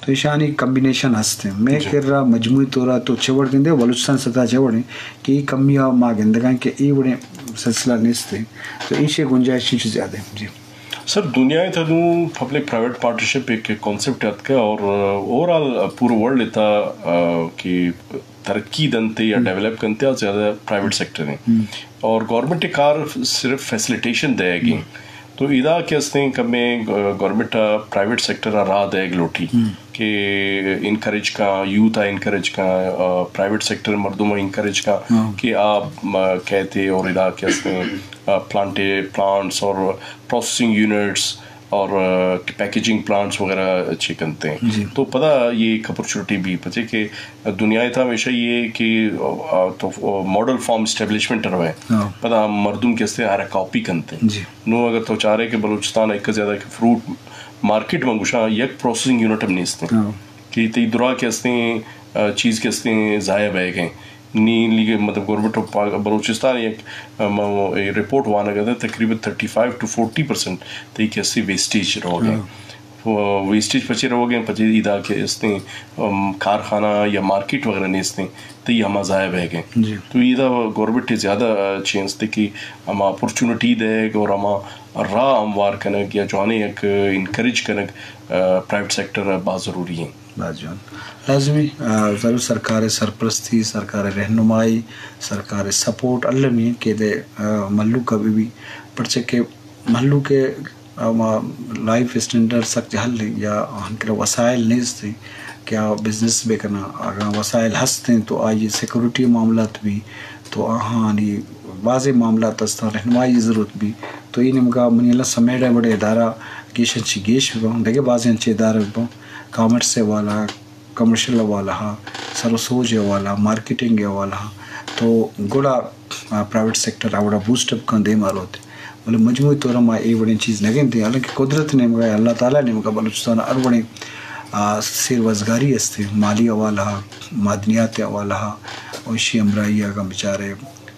تو ایشانی کمبینیشن ہست ہیں۔ میں جی۔ کر رہا مجموعی طور تو چوڑ گندے، بلوچستان سطح چوڑ ہیں کہ یہ کمی ما گندگان کہ یہ وڑیں سلسلہ نیست ہیں۔ تو ایشی گنجائش چیز زیادہ ہیں۔ جی۔ سر، دنیا ءِ تہ نوں پبلک پرائیویٹ پارٹنرشپ ایک کانسیپٹ اتکہ اور اوور آل پورے ورلڈ ءِ تہ، آ، کہ ترقی دنتے یا ہم۔ ڈیولپ کنتے، آ زیادہ پرائیویٹ سیکٹر ہیں۔ ہم۔ اور گورنمنٹ ءِ کار صرف فیسلیٹیشن دئیگ ہیں۔ ہم۔ تو ادا کہ استیں کمیں گورنمنٹ ءَ پرائیویٹ سیکٹر ءَ راہ دئیگ لوٹی ہم۔ کہ انکریج کا، یوتھ ءَ انکریج کا، آ، پرائیویٹ سیکٹر مردم ءَ انکریج کا ہاں۔ کہ آ، م-، کہتے اور ادا کہ استیں، آ، پلانٹے، پلانٹس اور پروسیسنگ یونٹس اور، آ، پیکیجنگ پلانٹس وغیرہ چی کنتے ہیں۔ جی۔ تو پدا یہ ایک اپرچونٹی بھی پچے کہ دنیا ءِ تہ ہمیشہ یہ کہ، آ، تو، آ، ماڈل فارم اسٹیبلشمنٹ روے۔ ہاں۔ پدا مردم کہ استیں ہر کاپی کنتے ہیں۔ جی۔ نوں اگر تو چارے کہ بلوچستان ءَ ایک زیادہ کہ فروٹ مارکیٹ میں گوشاں یک پروسیسنگ یونٹ ہم نیست ہیں۔ ہاں۔ کہ تئی درا کہ استیں، آ، چیز کہ استیں ضائع بئیگ ہیں۔ نی لیگ مطلب گورنمنٹ آف پا-، بلوچستان یک، آ، ما-، اے رپورٹ وانگ ءَ تقریباً تھرٹی فائیو ٹو فورٹی پرسینٹ تئی کہ استیں ویسٹیج روگ ہیں۔ ہاں۔ و-، ویسٹیج پچے روگ ہیں، پچے ادا کہ استیں، ام، کارخانہ یا مارکیٹ وغیرہ نیست ہیں، تئی ہما ضائع بئیگ ہیں۔ جی۔ تو ادا گورنمنٹ ءَ زیادہ، آ، چینز تھے کہ ہما اپرچونٹی دئیگ اور ہما راہ ہموار کنگ یا جوانیں یک انکریج کنگ، آ، پرائیویٹ سیکٹر ءَ باز ضروری ہیں۔ باز جوان۔ لازمی، آ، ضرور سرکار ءِ سرپرستی، سرکار ءِ رہنمائی، سرکار ءِ سپورٹ المی کہ دے، آ، مھلوک ءَ بہ بی، پرچہ کہ مھلوک ءِ ہما لائف اسٹینڈرڈ سک جہل ہیں یا آہان کرا وسائل نیست ہیں کہ آ بزنس بہ کناں۔ اگاں وسائل ہست ہیں تو آئی سیکورٹی معاملات بھی، تو آہانی بازیں معاملات ہستاں، رہنمائی ضرورت بھی۔ تو اے نیمگا منی اللہ سمیڈ ءَ وڑے ادارہ گیشن چی گیش بہ باں، دگہ بازیں انچیں ادارہ بہ باں، کامرس ءِ حوالہ، کمرشل حوالہ ءَ، سر و سوج ءِ حوالہ ءَ، مارکیٹنگ ءِ حوالہ ءَ، تو گڑا، آ، پرائیویٹ سیکٹر آ وڑا بوسٹ اپ کن دیما روت۔ بلے مجموعی طور ءَ ما اے وڑیں چیز نہ گندیں، حالانکہ قدرت ءِ نیمگا، اللہ تعالیٰ ءِ نیمگا بلوچستان ءَ ہر وڑیں، آ، سیر وزگاری است، مالی حوالہ ءَ، معدنیات ءِ حوالہ ءَ، و ایشی ہمراہی ءَ اگاں بچارے،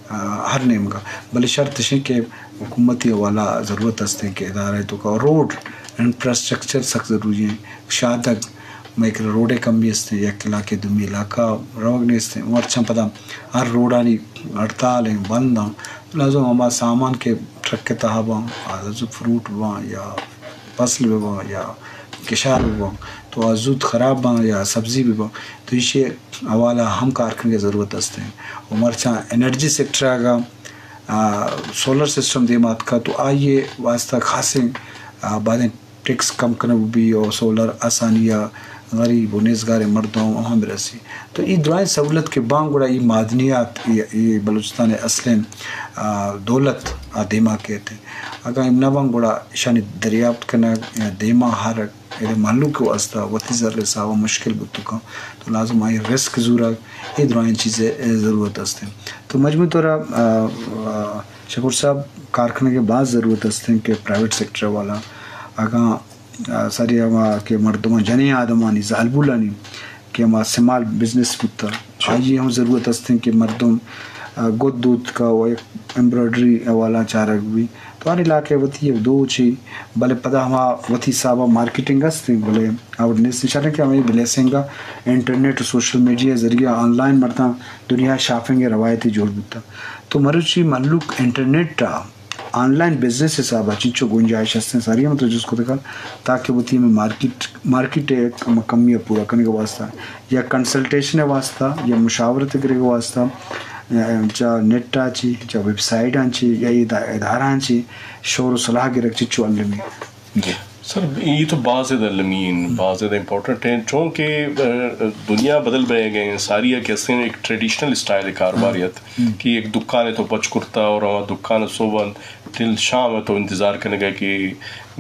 آ، ہر نیمگا۔ بلے شرط اش انت کہ حکومتی حوالہ ضرورت است کہ ادارہ ءِ توکا روڈ انفراسٹرکچر سک ضروری ہیں۔ شاہدگ مئے کرا روڈ ءِ کمی است، یک علاقے دومی علاقہ روگ نیست۔ مرچاں پدا ہر روڈانی ہڑتال ہیں، بند ہیں۔ لازم ہما سامان کہ ٹرک ءِ تہا باں، آ لازم فروٹ باں یا فصل بہ باں یا کشار بہ باں، تو آ زوت خراب باں یا سبزی بہ باں، تو ایشی حوالہ ہم کار کنگ ءِ ضرورت است ہیں۔ و مرچاں انرجی سیکٹر اگاں، آ، سولر سسٹم دیما اتکا تو آئی ءِ واسطہ خاصیں، آ، بازیں ٹیکس کم کنگ بی و سولر آسانی ءَ غریب و نیزگاریں مردم ہم برسی۔ تو ای درائیں سہولت کہ باں گڑا ای معدنیات، ای، ای بلوچستان ءِ اصلیں، آ، دولت آ دیما کیت۔ اگاں ایم نہ باں گڑا ایشانی دریافت کنگ یا دیما ہر ایڈے مھلوک ءِ واسطہ وتی زر ءِ حساب ءَ مشکل بوت کنت، تو لازم آئی رسک زورگ، اے درائیں چیز ءِ ضرورت است۔ تو مجموعی طور ءَ، آ، آ، شکور صاحب، کار کنگ ءِ باز ضرورت است کہ پرائیویٹ سیکٹر والا اگاں، آ، ساری ہما کہ مردماں، جنیں آدمانی، زالبولانی کہ ہما سمال بزنس بوتا، آئی ءِ ہم ضرورت است کہ مردم، آ، گد دوت کا و یک ایمبرائڈری حوالہ چارگ بی۔ تو ہر علاقہ ءِ وتی یک دو چی، بلے پدا ہما وتی حساب ءَ مارکیٹنگ است، بلے آ وڑ نیست۔ شریں کہ ہمے بلیسنگ ءَ انٹرنیٹ و سوشل میڈیا ذریعہ آن لائن مرداں دنیا شاپنگ ءِ روایتے جوڑ بوتا۔ تو مروچی مھلوک انٹرنیٹ ءَ آن لائن بزنس حساب ءَ چنچو گنجائش ہستیں، ساری ہم تو جست کتگ تاکہ وتی ہمے مارکیٹ، مارکیٹ ءِ کم، کمی ءَ پورا کنگ ءِ واسطہ یا کنسلٹیشن ءِ واسطہ یا مشاورت گرگ ءِ واسطہ، چا نیٹ ءَ چی، چا ویب سائٹ آں چی یا ادا-، ادارہ آں چی شور و صلاح گرگ چنچو المی؟ جی۔ سر، یہ تو باز زیادہ المی، باز زیادہ امپورٹنٹ ہیں، چونکہ، آ، دنیا بدل بہ گئے ہیں، ساری کہ استیں ایک ٹریڈیشنل اسٹائل کاروبار ات کہ یک دکان تو پچ کرتا اور ہما دکان صبح تل شام تو انتظار کنگا کہ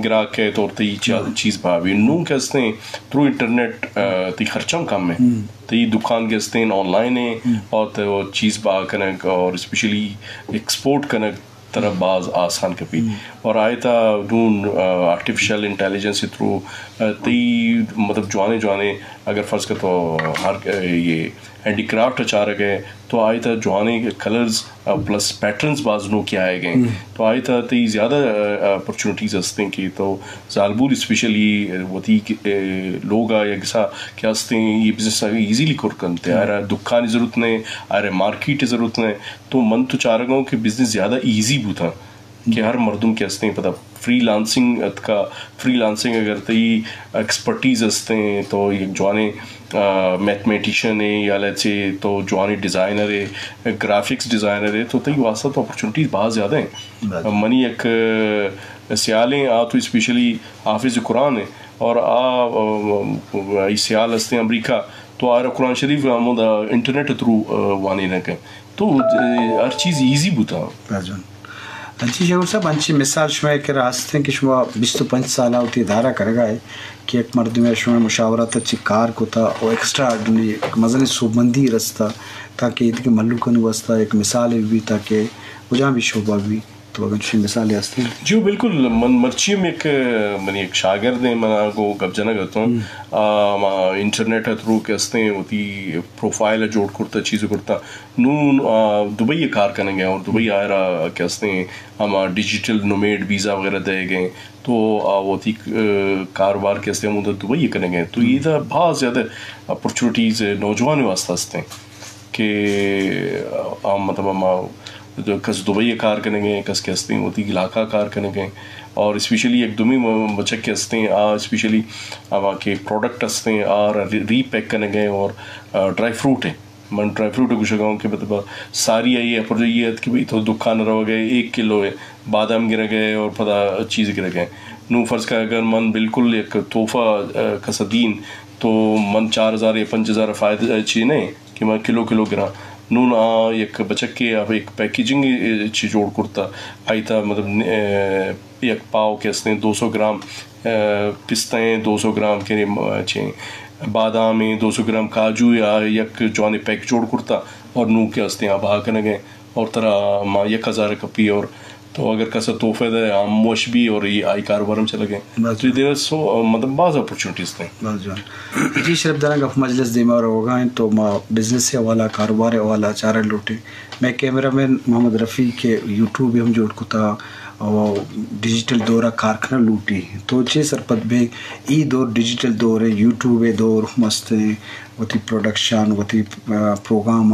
گراہک ہے تو تئی چا-، چیز بھاوی۔ نوں کہ استیں تھرو انٹرنیٹ، آ، تئی خرچہ ہم کم ہے۔ تئی دکان کہ استیں آن لائن ہے اور تو چیز بھا کنگ اور اسپیشلی ایکسپورٹ کنگ ترا باز آسان کپی۔ اور آئے تا نوں، آ، آرٹیفیشل انٹیلیجنس تھرو، آ، تئی مطلب جوانے جوانے اگر فرض کر تو ہر، آ، یہ ہینڈی کرافٹ چارگ ہے تو آئی تہ جوانیں کلرز پلس پیٹرنز باز نوکے آئے گئے۔ تو آئی تہ تئی زیادہ اپرچونیٹیز ہستیں کہ تو زالبول اسپیشلی وتی لوگ ءَ یا گسا کہ ہستیں، یہ بزنس ایزیلی کر کنتے۔ آرا دکانی ضرورت نہ، آرا مارکیٹ ضرورت نہ۔ تو من تو چارگاؤں کہ بزنس زیادہ ایزی بوتا کہ ہر مردم کہ ہستیں پدا فری لانسنگ اتکا۔ فری لانسنگ اگر تئی ایکسپرٹیز ہستیں تو یک جوانیں میتھمیٹیشن ہے یا لیٹس سے تو جوانیں ڈیزائنر ہے، گرافکس ڈیزائنر ہے، تو تئی واسطہ تو اپرچونیٹیز بہت زیادہ ہیں۔ منی یک سیالیں آ تو اسپیشلی حافظ قرآن ہے اور آ آئی سیال ہستیں امریکہ، تو آرا قرآن شریف ہمودا انٹرنیٹ تھرو وانی نہ کن۔ تو ہر چیز ایزی بوتا۔ انچی شکور صاحب، انچی مثال شما کہ راست ہیں کہ شما بیست و پنچ سال وتی ادارہ کرگا ہے کہ یک مردمے شما مشاورت چی کار کتا و ایکسٹرا آرڈنری مزنیں سوبمندی رستا تاکہ ایدگہ ملوکانی واسطہ یک مثال بھی تاکہ کجام بھی شعبہ بھی۔ تو اگر چی مثال ہستی؟ جی بالکل، من مرچی ہم یک، منی یک شاگرد ہیں، من آگو گپ جنگ اتوں۔ آ، ما انٹرنیٹ تھرو کہ ہستیں وتی پروفائل جوڑ کرتا، چیز کرتا۔ نون آ دبئی کار کنگ ءَ اور دبئی آئرا کہ ہستیں ہما ڈیجیٹل نومیڈ ویزا وغیرہ دے گئے، تو آ وتی کاروبار کہ ہستیں ہمودا دبئی کنگ ءَ۔ تو یہ دا بہت زیادہ اپرچونیٹیز نوجوان واسطہ ہستیں کہ آ مطلب ہما کس دبئی کار کنگ ءَ، کس کہ ہستیں وتی علاقہ کار کنگ ءَ، اور اسپیشلی یک دومی بچک کہ ہستیں آ اسپیشلی ہما کہ پروڈکٹ ہستیں آ ری پیک کنگ ءَ اور ڈرائی فروٹ ہے۔ من ڈرائی فروٹ گوشگا ہوں کہ مطلب ساری آئی اپر یہ ات کہ بھئی تو دکان روگ ءَ ایک کلو ہے بادام گرگ ءَ اور پدا چیز گرگ ءَ۔ نو فرض کن اگر من بالکل یک تحفہ کسا دین تو من چار ہزار یا پنچ ہزار فائدہ چی نہیں کہ من کلو کلو گراں۔ نون آ یک بچکے آ یک پیکیجنگ چی جوڑ کرتا، آئی تا مطلب یک پاؤ کہ ہستیں دو سو گرام پستہ ہیں، دو سو گرام کہ چیں بادام ہیں، دو سو گرام کاجو یا یک جوانیں پیک جوڑ کرتا اور نوں کہ ہستیں آ بہا کنگ ءَ اور ترا ما یک ہزار کپی اور تو اگر کسا تحفہ دے ہم وش بھی اور یہ آئی کاروبار ہم چلگ ءَ۔ تو دیر سو مطلب باز اپرچونیٹیز تھے۔ باز جوان۔ جی شرف داران گپ مجلس دیما روگا ہیں تو ما بزنس حوالہ، کاروبار حوالہ چارہ لوٹے۔ میں کیمرہ مین محمد رفیع کہ یوٹیوب ہم جوڑ کتا، او ڈیجیٹل دور ءَ کار کنگ لوٹی۔ تو چے سرپد بے اے دور ڈیجیٹل دور ہے، یوٹیوب ءِ دور مست ہیں، وتی پروڈکشن، وتی پروگرام،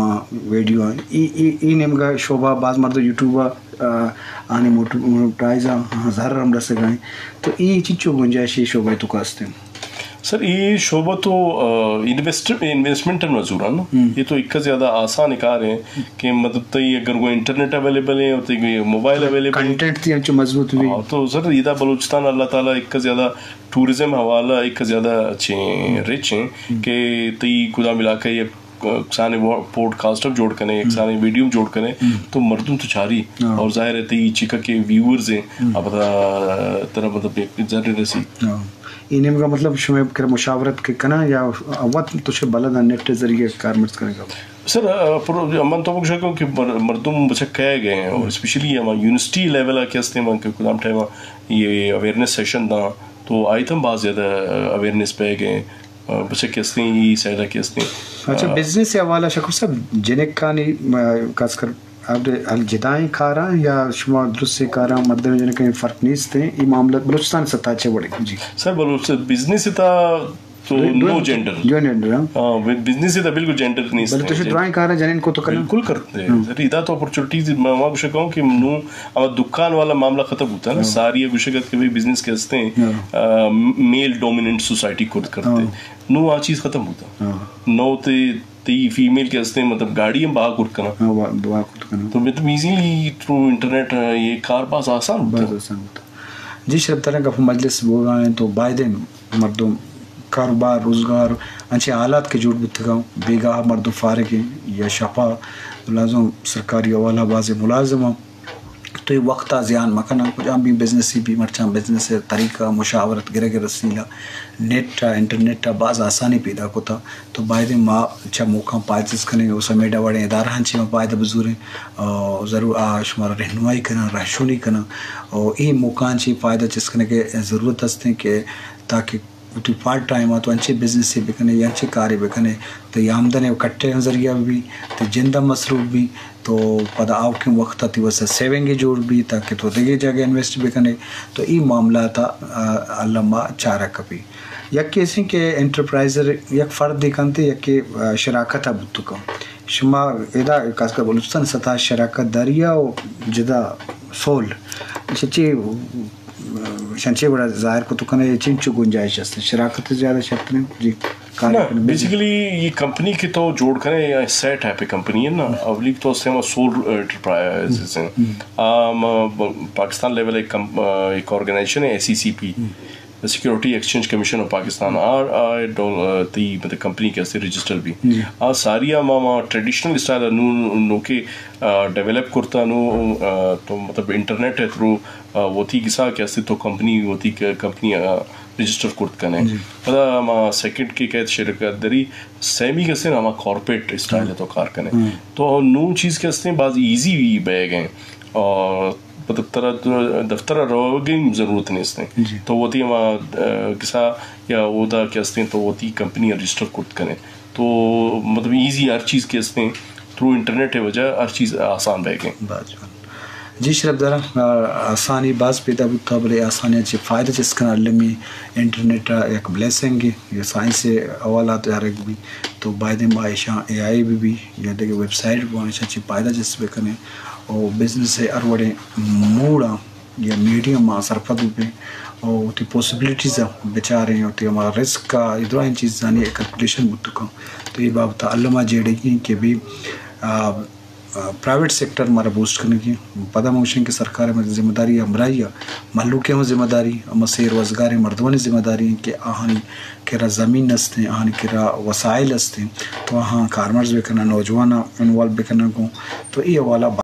ویڈیو، اے، اے، اے نیمگا شعبہ باز مرد یوٹیوب ءَ آنی موٹرائز ہزار ہم رسگا ہیں۔ تو اے چچو گنجائش اے شعبہ تو کاستے؟ سر، اے شعبہ تو انویسٹ، انویسٹمنٹ نہ زورا نا۔ یہ تو ایک زیادہ آسان کار ہے کہ مطلب تئی اگر کوئی انٹرنیٹ اویلیبل ہے اور تئی کوئی موبائل اویلیبل ہے۔ کنٹینٹ تئی انچو مضبوط بھی۔ ہاں، تو سر، ادا بلوچستان اللہ تعالیٰ ایک زیادہ ٹورزم حوالہ ایک زیادہ اچھے رچ ہیں کہ تئی کدام علاقہ یک کسانے پوڈ کاسٹ جوڑ کنے، کسانے ویڈیو جوڑ کنے، تو مردم تو چاری۔ اور ظاہر ہے تئی چکا کے ویورز ہیں، اب ترا مطلب یک ذرے رسی۔ اے نیمگا مطلب شما کرا مشاورت کہ کناں یا وت تو چہ بلد آں نیٹ ءِ ذریعہ کارمرز کنگ ءَ؟ سر، من تو گوشگ کہ مردم بچک کئے گئے ہیں اور اسپیشلی ہما یونیورسٹی لیول ءَ کہ ہستیں، من کہ کدام ٹائم یہ اویئرنیس سیشن داں تو آئی تم باز زیادہ اویئرنیس پہ گئے ہیں۔ بچک کہ ہستیں، یہ سائڈ ءَ کہ ہستیں۔ اچھا، بزنس ءِ حوالہ شکور صاحب، جنکانی خاص کر اب حال جدائیں کاراں یا شما درستیں کاراں، مردم جنکانی فرق نیست ہیں، یہ معاملہ بلوچستان سطح چہ وڑے؟ جی سر، بلوچ بزنس تا تو نو جینڈر۔ جو جینڈر، ہاں۔ ہاں، بزنس تا بالکل جینڈر نیست۔ بلے تو شی درائیں کاراں جنین کو تو کرنا؟ بالکل کرتے ہیں سر، ادا تو اپرچونیٹیز میں وہاں گوشگا ہوں کہ نو اب دکان والا معاملہ ختم ہوتا ہے نا، ساری یہ گوشگت کہ بھئی بزنس کہ ہستیں میل ڈومیننٹ سوسائٹی خود کرتے، نو آ چیز ختم ہوتا۔ نو تے تئی فیمیل کہ ہستیں، مطلب، گاڑی ہم بہا کرت کناں۔ ہاں، بہا کرت کناں۔ تو مطلب ایزیلی تھرو انٹرنیٹ یہ کار باز آسان بوتا۔ باز آسان بوتا۔ جی شرف ترا گپ مجلس بوگا ہیں تو بایدیں مردم کاروبار، روزگار، انچیں حالات کہ جوڑ بوتگاں، بیگاہ مردم فارغ ہیں یا شپا ملازم، سرکاری حوالہ بازیں ملازم ہیں۔ تو اے وقت ءَ زیان مہ کناں، کجام بھی بزنس بھی، مرچاں بزنس ءِ طریقہ، مشاورت گرگ ءِ رسیلہ، نیٹ ءَ، انٹرنیٹ ءَ باز آسانی پیدا کتا۔ تو بایدیں ما چہ موقعاں پائدہ چست کنیں، او سمیڈا وڑیں ادارہاں چہ ما پائدہ بزوریں، او ضرور آ شمارا رہنمائی کناں، رہشونی کناں، او اے موقعاں چہ پائدہ چست کنگ ءِ ضرورت ہستیں کہ تاکہ وتی پارٹ ٹائم ءَ تو انچیں بزنسے بکنے یا انچیں کارے بکنے، تئی آمدن ءِ کٹے ءِ ذریعہ بی، تئی جند ءَ مصروف بی، تو پدا آؤکیں وقت ءَ تئی واسطہ سیونگے جوڑ بی تاکہ تو دگہ جاگہ انویسٹ بکنے۔ تو اے معاملات ءَ، آ، الم ءَ چارگ کپی۔ یکے ایسیں کہ انٹرپرائزر یک فردے کنت، یکے، آ، شراکت ءَ بوت کنت۔ شما ادا خاص کر بلوچستان سطح شراکت داری ءَ و جدا سول چچے، آ، شنچے وڑا ظاہر کت کنے، چنچو گنجائش است؟ شراکت زیادہ شرط نہیں؟ جی۔ نہ، بیسیکلی یہ کمپنی کہ تو جوڑ کنے یا سیٹ ہے پہ کمپنی ہے نا، اولی تو اس ٹائم سول انٹرپرائز ہیں۔ آ، ہم، پاکستان لیول ایک کم-، آ، ایک آرگنائزیشن ہے، ایس ای سی پی، سیکورٹی ایکسچینج کمیشن آف پاکستان، آ، آ، ڈول-، آ، تئی مطلب کمپنی کہ استے رجسٹر بی۔ آ ساری ہم، ہم ٹریڈیشنل اسٹائل نو، نو کہ، آ، ڈیولپ کرتا نو، آ، تو مطلب انٹرنیٹ ہے تھرو، آ، وتی کسا کہ استے تو کمپنی، وتی ک-، کمپنی، آ، رجسٹر کرت کنے۔ پدا ہما سیکنڈ کہ کہت شرکت دری، سیمی کہ استے ہما کارپوریٹ اسٹائل تو کار کنے۔ تو نو چیز کہ استے باز ایزی بی بہ گئے۔ اور مطلب ترا دفتر ءَ روگ ءِ ضرورت نیست۔ تو وتی ہما، آ، کسا یا اودا کہ استے تو وتی کمپنی رجسٹر کرت کنے۔ تو مطلب ایزی ہر چیز کہ استے تھرو انٹرنیٹ ءِ وجہ ہر چیز آسان بہ گئے۔ باز جوان۔ جی شرف دارا، آ، آسانی باز پیدا بوتا، بلے آسانی چہ فائدہ چست کنا المی انٹرنیٹ ءَ یک بلیسنگ ہے۔ یا سائنس ءِ حوالات یارگ بی تو باید ما ایشاں اے آئی بی بی یا دگہ ویب سائٹ بی ایشاں چہ فائدہ چست بکنے۔ او بزنس ءِ ہر وڑیں موڑاں یا میڈیم ءَ سرپد بہ بیں، او وتی پاسیبلٹیز ءَ بچاریں، وتی ہما رسک ءَ، اے درائیں چیزانی کیلکولیشن بوت کن۔ تو اے بابت ءَ الم ءَ جیڑگی ایں کہ بی، آ، آ، پرائیویٹ سیکٹر مارا بوسٹ کنگی ایں۔ پدا ما گوشیں کہ سرکار ءِ ذمہ داری، ہمراہی ءَ مہلوک ءِ ہم ذمہ داری، ہما سیر روزگاریں مردمانی ذمہ داری ایں کہ آہانی کرا زمین است ایں، آہانی کرا وسائل است ایں، تو آہاں کارمرز بکناں، نوجواناں انوالو بکناں گوں۔ تو اے حوالہ